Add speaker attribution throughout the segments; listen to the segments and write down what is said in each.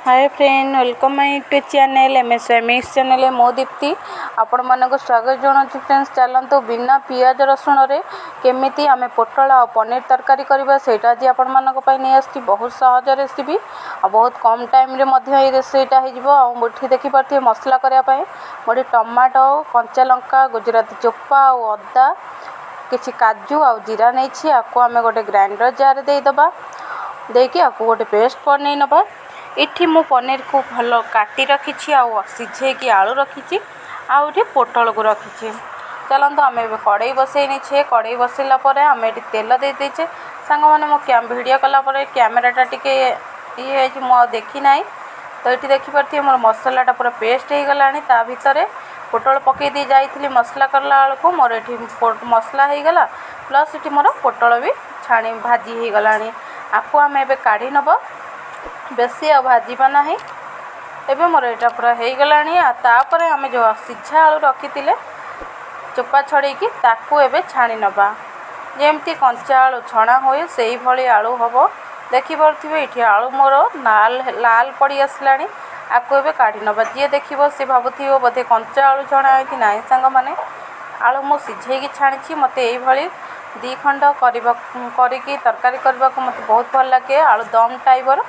Speaker 1: Hi friend, welcome my YouTube channel M S mix channel. ମୁଁ ଦୀପ୍ତି ଆପଣମାନଙ୍କୁ ସ୍ୱାଗତ ଜଣାଉଛି। ଫ୍ରେଣ୍ଡସ୍, ଚାଲନ୍ତୁ ବିନା ପିଆଜ ରସୁଣରେ କେମିତି ଆମେ ପୋଟଳ ଆଉ ପନିର ତରକାରୀ କରିବା, ସେଇଟା ଆଜି ଆପଣମାନଙ୍କ ପାଇଁ ନେଇ ଆସିଛି। ବହୁତ ସହଜ ରେସିପି ଆଉ ବହୁତ କମ୍ ଟାଇମ୍ରେ ମଧ୍ୟ ଏଇ ରୋଷେଇଟା ହେଇଯିବ। ଆଉ ଏଠି ଦେଖିପାରୁଥିବେ, ମସଲା କରିବା ପାଇଁ ମୁଁ ଏଠି ଟମାଟୋ, କଞ୍ଚା ଲଙ୍କା, ଗୁଜୁରାତି ଚୋପା ଆଉ ଅଦା, କିଛି କାଜୁ ଆଉ ଜିରା ନେଇଛି। ଆକୁ ଆମେ ଗୋଟେ ଗ୍ରାଇଣ୍ଡର ଜାର୍ରେ ଦେଇଦେବା। ଦେଇକି ଆକୁ ଗୋଟେ ପେଷ୍ଟ ବନେଇ ନେବା। ଏଠି ମୁଁ ପନିରକୁ ଭଲ କାଟି ରଖିଛି ଆଉ ସିଝେଇକି ଆଳୁ ରଖିଛି ଆଉ ଏଠି ପୋଟଳକୁ ରଖିଛି। ଚାଲନ୍ତୁ, ଆମେ ଏବେ କଡ଼େଇ ବସେଇ ନେଇଛେ। କଡ଼େଇ ବସେଇଲା ପରେ ଆମେ ଏଠି ତେଲ ଦେଇ ଦେଇଛେ। ସାଙ୍ଗମାନେ, ମୁଁ ଭିଡ଼ିଓ କଲା ପରେ କ୍ୟାମେରାଟା ଟିକେ ଇଏ ହେଇଛି, ମୁଁ ଆଉ ଦେଖିନାହିଁ। ତ ଏଠି ଦେଖିପାରୁଥିବେ, ମୋର ମସଲାଟା ପୁରା ପେଷ୍ଟ ହେଇଗଲାଣି। ତା ଭିତରେ ପୋଟଳ ପକାଇ ଦେଇ ଯାଇଥିଲି ମସଲା କଲା ବେଳକୁ। ମୋର ଏଠି ମସଲା ହେଇଗଲା, ପ୍ଲସ୍ ଏଠି ମୋର ପୋଟଳ ବି ଛାଣି ଭାଜି ହେଇଗଲାଣି। ଆକୁ ଆମେ ଏବେ କାଢ଼ି ନେବା, ବେଶୀ ଆଉ ଭାଜିବା ନାହିଁ। ଏବେ ମୋର ଏଇଟା ପୁରା ହେଇଗଲାଣି। ଆଉ ତାପରେ ଆମେ ଯେଉଁ ସିଝା ଆଳୁ ରଖିଥିଲେ ଚୋପା ଛଡ଼େଇକି, ତାକୁ ଏବେ ଛାଣି ନେବା। ଯେମିତି କଞ୍ଚା ଆଳୁ ଛଣା ହୁଏ, ସେଇଭଳି ଆଳୁ ହେବ। ଦେଖିପାରୁଥିବେ, ଏଇଠି ଆଳୁ ମୋର ଲାଲ ଲାଲ ପଡ଼ି ଆସିଲାଣି। ଆକୁ ଏବେ କାଢ଼ି ନେବା। ଯିଏ ଦେଖିବ, ସେ ଭାବୁଥିବ ବୋଧେ କଞ୍ଚା ଆଳୁ ଛଣା ହେଇଛି। ନାହିଁ ସାଙ୍ଗମାନେ, ଆଳୁ ମୁଁ ସିଝେଇକି ଛାଣିଛି। ମୋତେ ଏଇଭଳି ଦୁଇ ଖଣ୍ଡ କରିବା କରିକି ତରକାରୀ କରିବାକୁ ମୋତେ ବହୁତ ଭଲ ଲାଗେ, ଆଳୁ ଦମ୍ ଟାଇପର।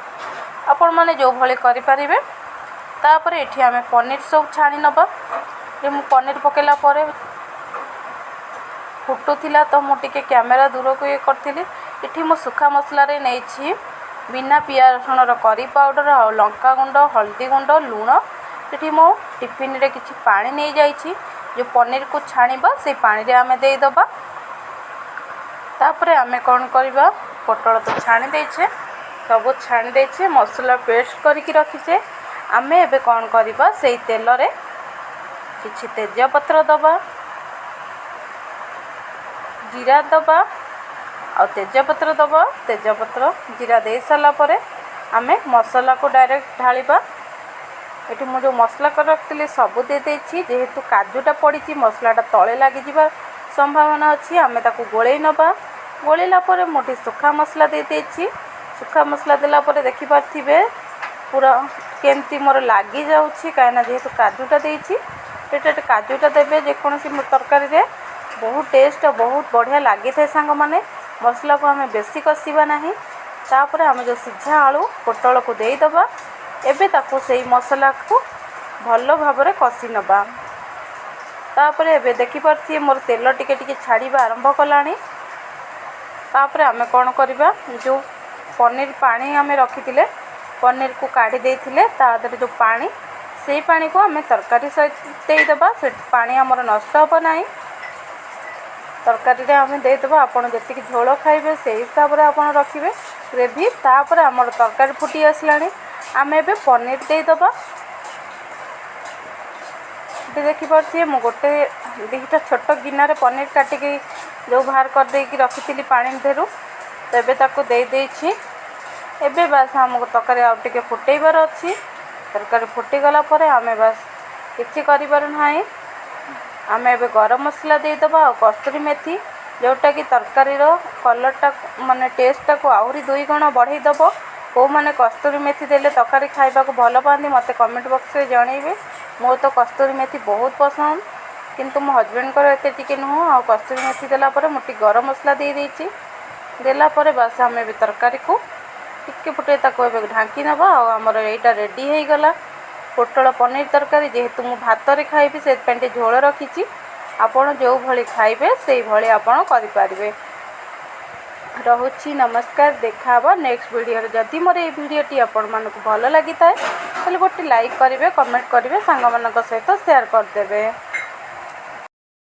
Speaker 1: ଆପଣମାନେ ଯେଉଁଭଳି କରିପାରିବେ। ତାପରେ ଏଠି ଆମେ ପନିର ସବୁ ଛାଣି ନେବା। ମୁଁ ପନିର ପକାଇଲା ପରେ ଫୁଟୁଥିଲା, ତ ମୁଁ ଟିକେ କ୍ୟାମେରା ଦୂରକୁ ଇଏ କରିଥିଲି। ଏଠି ମୁଁ ଶୁଖା ମସଲାରେ ନେଇଛି ବିନା ପିଆଜ ରସୁଣର କରି ପାଉଡ଼ର ଆଉ ଲଙ୍କା ଗୁଣ୍ଡ, ହଳଦୀ ଗୁଣ୍ଡ, ଲୁଣ। ଏଠି ମୁଁ ଟିଫିନରେ କିଛି ପାଣି ନେଇଯାଇଛି। ଯେଉଁ ପନିରକୁ ଛାଣିବା, ସେଇ ପାଣିରେ ଆମେ ଦେଇଦେବା। ତାପରେ ଆମେ କ'ଣ କରିବା? ପୋଟଳ ତ ଛାଣି ଦେଇଛେ, ସବୁ ଛାଣି ଦେଇଛେ, ମସଲା ପେଷ୍ଟ କରିକି ରଖିଛେ। ଆମେ ଏବେ କ'ଣ କରିବା? ସେଇ ତେଲରେ କିଛି ତେଜପତ୍ର ଦେବା, ଜିରା ଦେବା ଆଉ ତେଜପତ୍ର ଦେବା। ତେଜପତ୍ର, ଜିରା ଦେଇ ସାରିଲା ପରେ ଆମେ ମସଲାକୁ ଡାଇରେକ୍ଟ ଢାଳିବା। ଏଠି ମୁଁ ଯେଉଁ ମସଲା କରି ରଖିଥିଲି, ସବୁ ଦେଇଦେଇଛି। ଯେହେତୁ କାଜୁଟା ପଡ଼ିଛି, ମସଲାଟା ତଳେ ଲାଗିଯିବା ସମ୍ଭାବନା ଅଛି। ଆମେ ତାକୁ ଗୋଳେଇ ନେବା। ଗୋଳେଇଲା ପରେ ମୁଁ ଟିକେ ଶୁଖା ମସଲା ଦେଇଦେଇଛି। ଶୁଖା ମସଲା ଦେଲା ପରେ ଦେଖିପାରୁଥିବେ, ପୁରା କେମିତି ମୋର ଲାଗିଯାଉଛି, କାହିଁକିନା ଯେହେତୁ କାଜୁଟା ଦେଇଛି। ଏଇଟା କାଜୁଟା ଦେବେ ଯେକୌଣସି ତରକାରୀରେ, ବହୁତ ଟେଷ୍ଟ, ବହୁତ ବଢ଼ିଆ ଲାଗିଥାଏ। ସାଙ୍ଗମାନେ, ମସଲାକୁ ଆମେ ବେଶୀ କଷିବା ନାହିଁ। ତାପରେ ଆମେ ଯେଉଁ ସିଝା ଆଳୁ ପୋଟଳକୁ ଦେଇଦେବା। ଏବେ ତାକୁ ସେଇ ମସଲାକୁ ଭଲ ଭାବରେ କଷି ନେବା। ତାପରେ ଏବେ ଦେଖିପାରୁଥିବେ, ମୋର ତେଲ ଟିକେ ଟିକେ ଛାଡ଼ିବା ଆରମ୍ଭ କଲାଣି। ତାପରେ ଆମେ କ'ଣ କରିବା? ଯେଉଁ ପନିର ପାଣି ଆମେ ରଖିଥିଲେ, ପନିରକୁ କାଢ଼ି ଦେଇଥିଲେ, ତା ଦେହରେ ଯେଉଁ ପାଣି, ସେଇ ପାଣିକୁ ଆମେ ତରକାରୀ ସହିତ ଦେଇଦେବା। ସେ ପାଣି ଆମର ନଷ୍ଟ ହେବ ନାହିଁ, ତରକାରୀରେ ଆମେ ଦେଇଦେବା। ଆପଣ ଯେତିକି ଝୋଳ ଖାଇବେ, ସେଇ ହିସାବରେ ଆପଣ ରଖିବେ ଗ୍ରେଭି। ତାପରେ ଆମର ତରକାରୀ ଫୁଟି ଆସିଲାଣି। ଆମେ ଏବେ ପନିର ଦେଇଦେବା। ଏଠି ଦେଖିପାରୁଥିବେ, ମୁଁ ଗୋଟେ ଦୁଇଟା ଛୋଟ ଗିନାରେ ପନିର କାଟିକି ଯେଉଁ ବାହାର କରିଦେଇକି ରଖିଥିଲି ପାଣି ଦେହରୁ, ତ ଏବେ ତାକୁ ଦେଇଦେଇଛି। ଏବେ ବାସ୍ ଆମକୁ ତରକାରୀ ଆଉ ଟିକେ ଫୁଟେଇବାର ଅଛି। ତରକାରୀ ଫୁଟିଗଲା ପରେ ଆମେ ବାସ୍ କିଛି କରିବାର ନାହିଁ। ଆମେ ଏବେ ଗରମ ମସଲା ଦେଇଦେବା ଆଉ କସ୍ତୁରୀ ମେଥି, ଯେଉଁଟାକି ତରକାରୀର କଲର୍ଟା, ମାନେ ଟେଷ୍ଟଟାକୁ ଆହୁରି ଦୁଇ ଗୁଣ ବଢ଼େଇ ଦେବ। କେଉଁମାନେ କସ୍ତୁରୀ ମେଥି ଦେଲେ ତରକାରୀ ଖାଇବାକୁ ଭଲ ପାଆନ୍ତି, ମୋତେ କମେଣ୍ଟ ବକ୍ସରେ ଜଣେଇବେ। ମୋର ତ କସ୍ତୁରୀ ମେଥି ବହୁତ ପସନ୍ଦ, କିନ୍ତୁ ମୋ ହଜବେଣ୍ଡଙ୍କର ଏତେ ଟିକେ ନୁହଁ। ଆଉ କସ୍ତୁରୀ ମେଥି ଦେଲା ପରେ ମୁଁ ଟିକେ ଗରମ ମସଲା ଦେଇଦେଇଛି। ଦେଲା ପରେ ବାସ୍ ଆମେ ଏବେ ତରକାରୀକୁ ଟିକେ ଫୁଟେଇ ତାକୁ ଏବେ ଢାଙ୍କି ନେବା। ଆଉ ଆମର ଏଇଟା ରେଡ଼ି ହେଇଗଲା ପୋଟଳ ପନିର ତରକାରୀ। ଯେହେତୁ ମୁଁ ଭାତରେ ଖାଇବି, ସେଥିପାଇଁ ଟିକେ ଝୋଳ ରଖିଛି। ଆପଣ ଯେଉଁଭଳି ଖାଇବେ, ସେଇଭଳି ଆପଣ କରିପାରିବେ। ରହୁଛି, ନମସ୍କାର। ଦେଖା ହେବ ନେକ୍ସଟ ଭିଡ଼ିଓରେ। ଯଦି ମୋର ଏଇ ଭିଡ଼ିଓଟି ଆପଣମାନଙ୍କୁ ଭଲ ଲାଗିଥାଏ, ତାହେଲେ ଗୋଟେ ଲାଇକ୍ କରିବେ, କମେଣ୍ଟ କରିବେ, ସାଙ୍ଗମାନଙ୍କ ସହିତ ସେୟାର କରିଦେବେ।